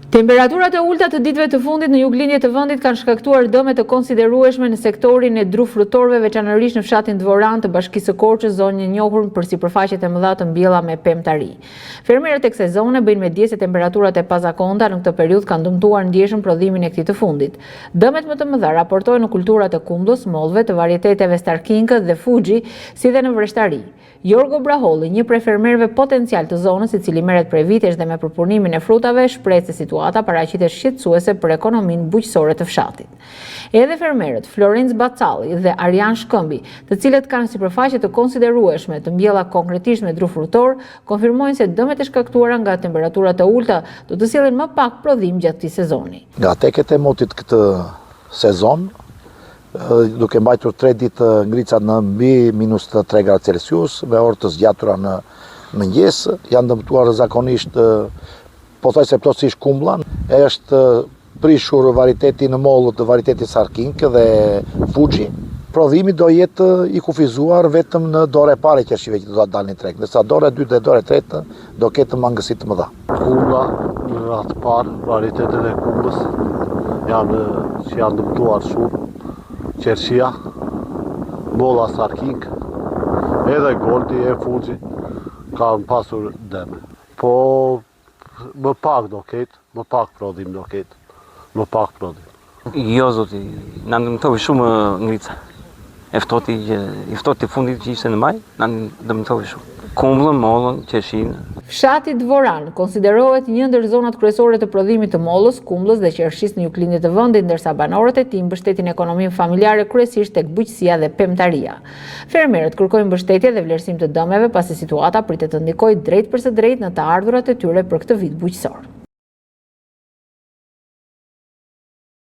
Temperaturat e ulëta të ditëve të fundit në juglindje të vendit kanë shkaktuar dëme të konsiderueshme në sektorin e drufrutorëve, veçanërisht në fshatin Dvoran të Bashkisë së Korçës, zonë e njohur për sipërfaqet e mëdha të mbjella me pemëtari. Fermerët e kësaj zone bëjnë me dije se temperaturat e pazakonta në këtë periudhë kanë dëmtuar ndjeshëm prodhimin e këtij të fundit. Dëmet më të mëdha raportohen në kulturat e kumbullës, mollëve, të varieteteve Starking dhe Fuji, si dhe në vreshtari. Jorgo Braholli, një prej fermerëve potencial të zonës, i cili merret prej vitesh dhe me përpunimin e frutave, shprehet se situata paraqitet shqetësuese për ekonominë bujqësore të fshatit. Edhe fermerët Florenc Bacalli dhe Arjan Shkëmbi, të cilët kanë sipërfaqe të konsiderueshme të mbjella konkretisht me dru frutor, konfirmojnë se dëmet e shkaktuara nga temperaturat e ulëta do të sjellin më pak prodhim gjatë këtij sezoni. Nga teket e motit këtë sezon, duke mbajtur 3 ditë ngricat në mbi minus 3 gradë Celsius, me orë të zgjatura në mëngjes, janë dëmtuar zakonisht pothuajse plotësisht kumbla, është prishur varieteti në mollë të varietetit Sarking dhe Fuji. Prodhimi do jetë i kufizuar vetëm në dorë e parë e qershive që do të dalin në treg, ndërsa dora e dytë dhe dora e tretë do ketë mangësi të mëdha. Kumbla në radhë të parë, varietetet e kumbullës janë që janë dëmtuar shumë, qershia, molla Sarking, edhe Goldi e Fuji kanë pasur dëme. Po më pak do ketë, më pak prodhim do ketë, më pak prodhim. Jo zoti, na dëmtoi shumë ngrica. E ftohti që i ftohti i fundit që ishte në maj, na dëmtoi shumë. Kumbullën, mollën, qershinë. Fshati Dvoran konsiderohet një ndër zonat kryesore të prodhimit të mollës, kumbullës dhe qershisë në juglindje të vendit, ndërsa banorët e tij mbështetin ekonominë familjare kryesisht tek bujqësia dhe pemëtaria. Fermerët kërkojnë mbështetje dhe vlerësim të dëmeve, pasi situata pritet të ndikojë drejtpërsëdrejt në të ardhurat e tyre për këtë vit bujqësor.